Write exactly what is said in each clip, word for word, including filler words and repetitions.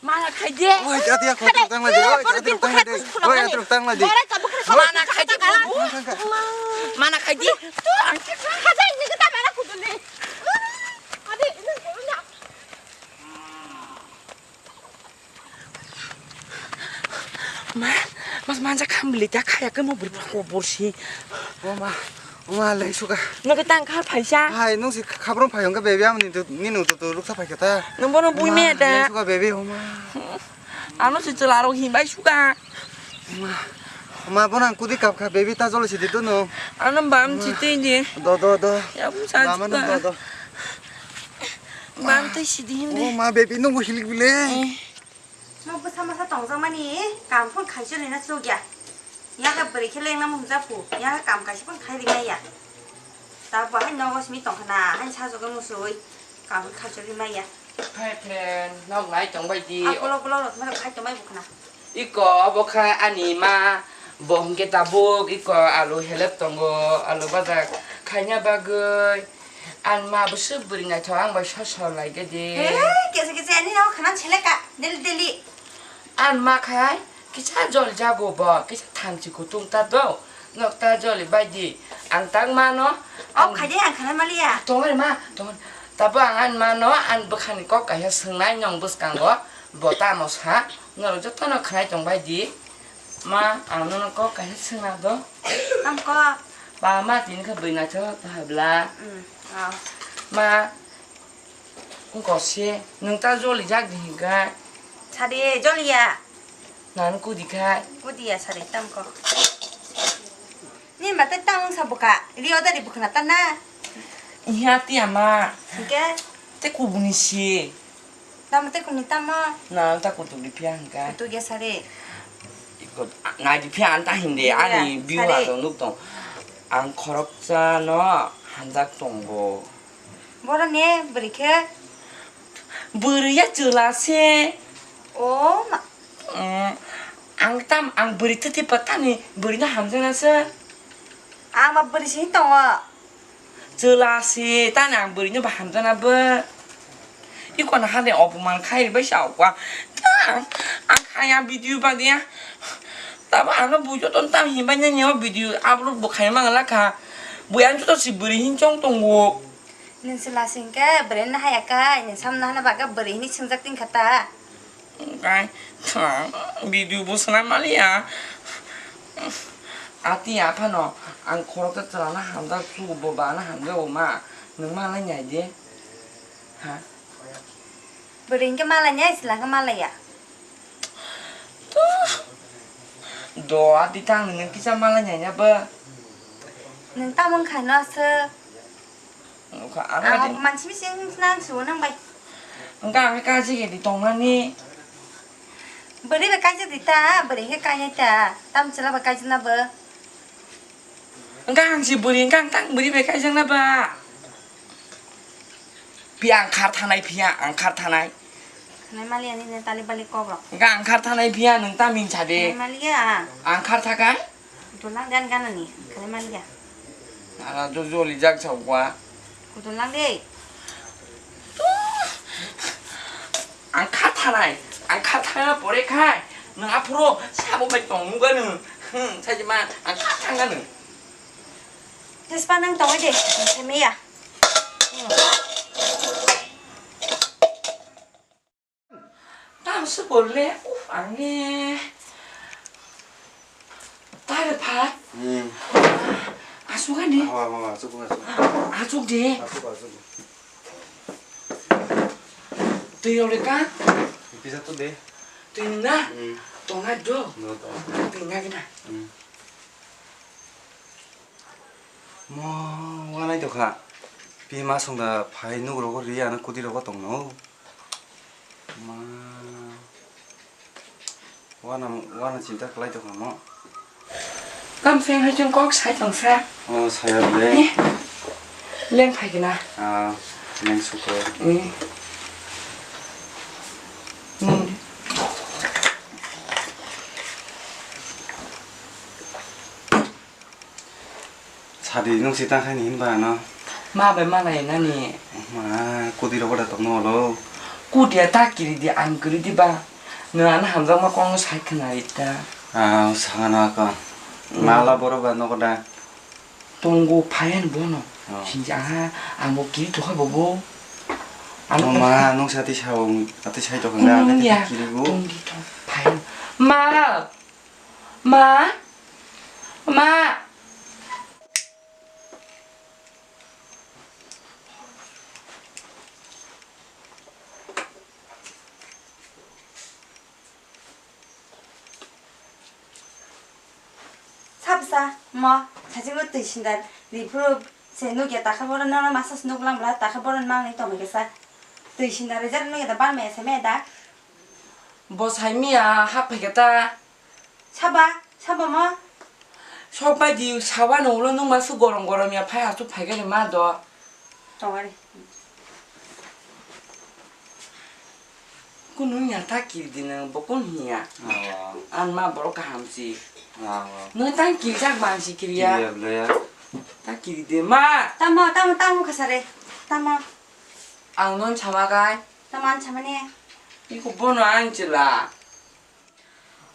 Mana khai di. Oi, jati ya, khatai, tang lai di. Oi, jati, tang lai di. Oi, jati, tang lai di. Mana khai di. Mana khai di. Khajai ni kita mana kudu ni. Adi, ini kudu na. Ma, mas manja kham bili ta khaya ke mo buri phang bor si. O ma, o ma, lei suka. Nang ke tang kha phaisa. Hai, nung si khabrong phai hong ke baby am ni tu, ni nung tu tu ruksa phai kata. Nung bono bui ma, me da. Lei suka baby, o ma. Ano si chwla rok himbai suka. Ma, ma, bono ang kudi kap kha, baby ta jolo si di tu no. Ano bam si tei di. Do, do, do. Ya bu sa suka. Bam tei si di him de. O ma, baby nung hilik bile. Eh. Mo bwsa masa tongjakmani kam phone khaisirina chukya. Yakhe bwrwi khe lengna mungjakhu, yakhe kam kaisa phone khai rimaya. Ta bo hai nogo simi tongkhana, hai sajagwi musui kam phone khaisirwi maya. Hai friend, nok nai tongbai di. A kolok kolok rok mero khai tongbai bukhna. Iko obo kha ani ma, bo hwnkhe tabuk iko alu helep tongo, alu bajak khaina bagwi. Ang ma bwswk bwrwi naithok, ang bai sosor lai gede. Hey, kesa kesa ani rok khanan seleka, deli deli. Ang ma khai kisa jol jago bo, kisa thanchi kutung ta do. Nok ta joli bai di. Ang tang mano. O khaide ang khana maliya. Tongre ma, tong. Tabo ang ang mano, ang bwkhani kok kaisa swngnai nong bwskango, bo tamo sa. Norok jotono khnai tong bai di. Ma, ang nono kok kaisa swngna do. Tam kok. Ba ma tini khe bwrwi naithok ta habla. Mm, oh. Ma, wngkok se, nwng ta joli jak di hinka. Sadi joli ya. Nang kudi khai. Kudi ya sadi tam kok. Ni ma tai tam wngsa buka. Rio dari bukhna ta na. Iha ti ama. Hinke. Te kubuni si. Tamo tei kumi tamo? Na, ta kutuk di phiya hingka. Kutuk ya sari. Iko, nai di phiya anta hindi, ya, ani view sari. Ato nuk tong. Ang khoroksa no hamjak tongo. Boro ne bwrwi khe? Bwrwi ya chwla se. O ma. Mm, ang tam, ang bwrwi titi patani, bwrwi no hamjakna se. Ang ma bwrwi se tongo. Chwla se, tani ang bwrwino ba hamjana bo. Iko na hade opoman khai bai sa kwa. Ang, ang khaya video ba dia. Tabo ano bujo ton tam himba nya nya video upload bo khai mang la kha. Bui ang to si bwrwi hin chong tongo. Nung chwla sing khe bwrwi no haya kha, nung samno hana ba khe bwrwi hini swngjak tin kha ta. Kai, video bo swnam maliya. Ati aphano ang khoroksa chwlano hamjak chugo, bo bana hamjago ma. Nwng malai nai de. Ha? Bwrwi hinkhe malai nai, chwla hinkhe malaiya. Do, ati tang nwng kisa malai nai ya bo. Nwng tamo wngkha no aswk. Wngkha, ang ang adi mansi bising nang suo nang bai. Wngkha ang kaji gedi tongnani. Bwrwi bai kaijak di ta, bwrwi khe kainai ta, tam chwla bai kaijak na bo. Wngkha ang si bwrwi, wngkha ang tang bwrwi bai kaijak na ba. Phiya ang khar thanai, phiya ang khar thanai. Khanai maliya nini tali bali kok rok. Wngkha ang khar thanai, phiya nwng tam hinsa de. Khanai maliya. Ang khar thakai. Kutul lang gan gan ni, kale maliya. Ala jo joli jak sa kwa. Kutul lang de. Ang kha thanai, ang kha thana pore khai. Nang aphuru sabo bai tong nuga nung. Hmm, sai ma ang kha thanga nung. Jespa nang tong de, meya. Tang se bol le, uf, ang ne. Tare pha. Hmm. Asuk ani. Awa, awa, asuk, asuk. Asuk de. Asuk, asuk. Twi rok le ka? Pisa to de. Twi na? Hmm. Tonga do. No to. Twi na gina. Hmm. Mo, wanai tokha. Pi ma songda phai nuk rogo ri ano kudi rogo tongno. Ma. Wana, wana chinta khlai tokha mo. Kam seng hai chung kok sai tongsa. O, saya bole. Eh. Leng phai kena. Ah, leng sukro. Eh. Hmm. Sadi nung si tang khaini hinba ano. Ma bai ma lai nani. Ma kudi rogo da tongno olo. Kudia ta kiri di ang kiri di ba. Nwng ano hamjakma kokno sai khna ri ta. Ah, sangano ako. Hmm. Mala borok ba nogo da? Tongo, phai ani bono. Oh. Sinji aha, ang bo kiri tokha bobo. Ano Oh, ma, nung sati sao, ati sai tokha nga, Nung ati ya, kiri bo. Tongdi tong, phai ani. Ma! Ma! Ma! Sabsa, mo, sajingo twi sinda, riphuru se nukya takha boro, nono masa se nuklang bla, takha boro ni mangni tongwi kisa. Twi sinda rijak nukya da, ban maya se maya da. Bo sai miya, hap phaikha ta. Saba, saba mo. Sok bai di, sawa no ulo nung ma su gorom gorom ya, phai asuk phai gani ma do. Tongari. Kunu ya ta kiri di nang, bo kun hiya. Awa. An ma borok kaham si. Awa. Nung ta kiri jak ban si kiri ya. Kiri ya bla ya. Ta kiri di ma. Tamo, tamo, tamo kasare. Tamo. Ang non sama kai. Tamo an sama ni. Iko bono ang chila.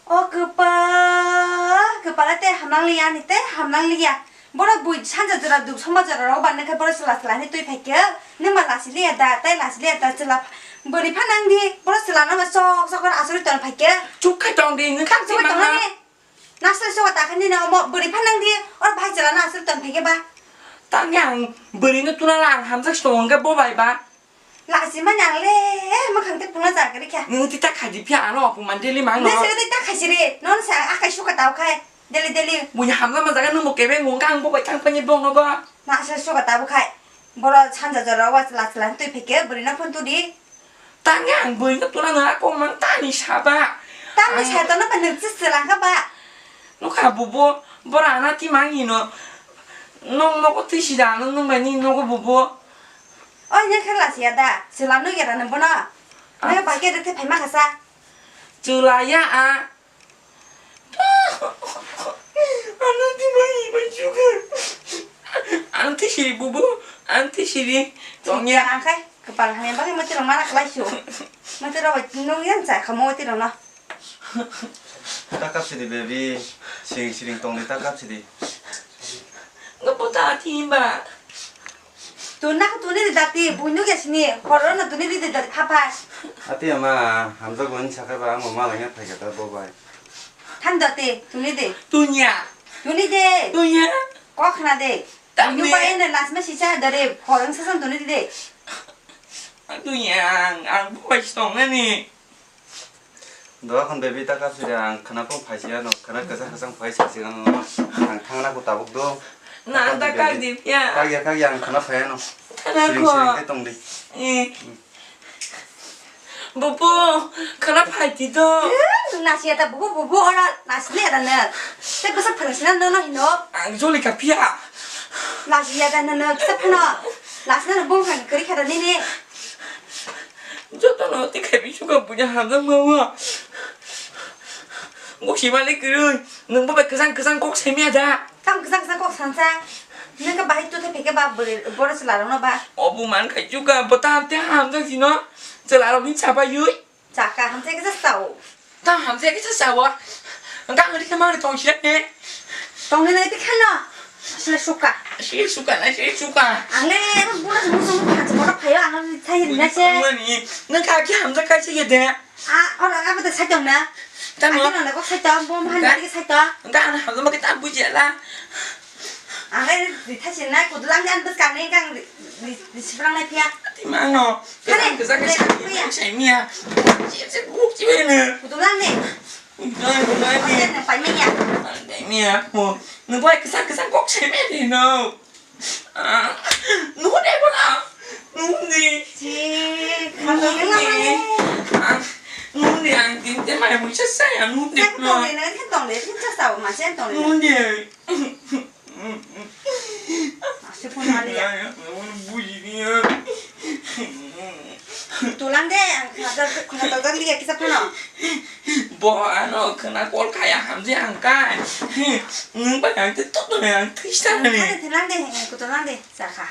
O kwpal, kwpala tei hamlang liya ani tei hamlang liya. Borok bui sanja jora duk soma jora rok ban nangkhe borok chwla chwla hinwi twi phaikhe. Nwng ma lasi liya da, tei lasi liya da chwla bwrwi pha nang di. Borok chwla no ma sok sok asuri ton phaikhe. Chuk khai tong di, nwng kha Chuk khai tong nani. Nasle sok ta khe nini omo bwrwi pha nang di. Or bhai chwla no asuri ton phaikhe ba. Tang yang bwrwi no tuna lang hamjak tong hwnkhe bo bai ba. Lachimani ang le mwkhang tei phunukna jaga rikha. Nwng tei ta khaidi phiya ano aphung man daily mang no. Nwng se tei ta khaisiri, nono se ang akai suka tao khai daily daily. Buini hamjakma jaga nwng bo kebeng wngkha ang bo bai thang phani bong nogo. Na se suka tabo khai. Boro sanja jora wa chwla chwla twi phikhe bwrwi no phone tudi. Tangya ang bwrwi no tuna nang ako mang tani saba. Tamni Ang- sa tono ba nwng se chwla kha ba. Nukha bubo bora ana ti mang hino. Nong nogo twi sida ano nwng bai ni nogo bubo. Oi, nang khe lachia da? Chwla nukya da nang bono? Nang Ah. bai khe rwkhe phaima kha sa? Chwla ya a. Ano di bai bai chuka. Ang thisiri bubu, ang thisiri. Tongya. Ang khai kwpal hamya bagwi mwtwi rok mana khlai su. Mwtwi rok bai nung yang cha kha mwtwi rok no. Ta kap sidi baby, siring siring tong di ta kap sidi. Ngepo ta ti ba. Tuna ko tuni di dati, buino ge sini, horo no tuni di dati pha pha. Ati ama, hamjak bo ni sakai ba, amo malangya phai kata bo bai. Than dati, tuni di. Tunya. Tuni di. Tunya. Kok khna di. Tamni. Buino bai ene nasma sisa dari, horong sasan tuni di di. Tunya, ang, ang bo bai song ani. Doa khon baby ta kap sidi ang khana pho phai siya no, khana kwchang kwchang phai sa siya no, ang thangna ko tabuk do. Na ta kak di phiya. Kak ya, kak ya, ang khana phai no. Thana siring ko. Siring ke tong di. Eh. Bubu, khana phai di do. Eh, nasi ya ta bubu, bubu ora nasi le da na. Te basa phang sina no no hino. Ang joli ka phiya. Nasi ya da na na, sa phano. Nasi na bung phang kari khada ni ni. Jotono tei khaibisuka buja hamjakma o. Goksimani kwrwi, nwngbo bai kwchang kwchang kok saimaya da? Tamo kwchang kwchang kok sansa? Nwngkhe bahai tothe phaikhe ba bwrwi, boro chwlarokno ba? Obo man khai chuka, bo tamo tei hamjak sino, chwlarokni chapaiwi. Chaka hamjak khe chao. Tamo hamjak khe chao. Hwnkhe ang rikhe mangri tongsi ne. Tongni nai bikha no. Asle suka. Asle suka, asle suka. Ang le bura se musa musa hanse bodo phayo ang le thai ri na se. Mani, nang kha ki hamjak kai se ye de. A, oro abo de sai tong na. Tamo. Ati no na ko sai tong, bom han Ga-, ati sai tong. Ga na hamjak ma ke ta buji la. Ang le di thai se na ko dulang jan bus kang ne kang di, di, di sibrang nai pia. Ati ma no. Kare, kare, kare. Sai mia. Sai mia. Ko dulang ne. Nang, nang, nang. Nang, nang, nang. Nang, nang, nang. Nang bai kisa, kisa kok se me di, no. Ah, nung de, bro. Nung de. Ji, nung de. Nung de. Ah, nung de, ang tin te mai mu sa sa ya, nung de, bro. Tong de, nang tong de, tin sa sa ma sen tong de. Nung de. Aswk phano aliya. Buji niya. Tulang de, ang khna tor, khna tor liya kisa phano. Bo ano khna kol kaya hamje ang kai. Nwng bai ang te to to ang tisa ni. Tulang de, tulang de, sakha.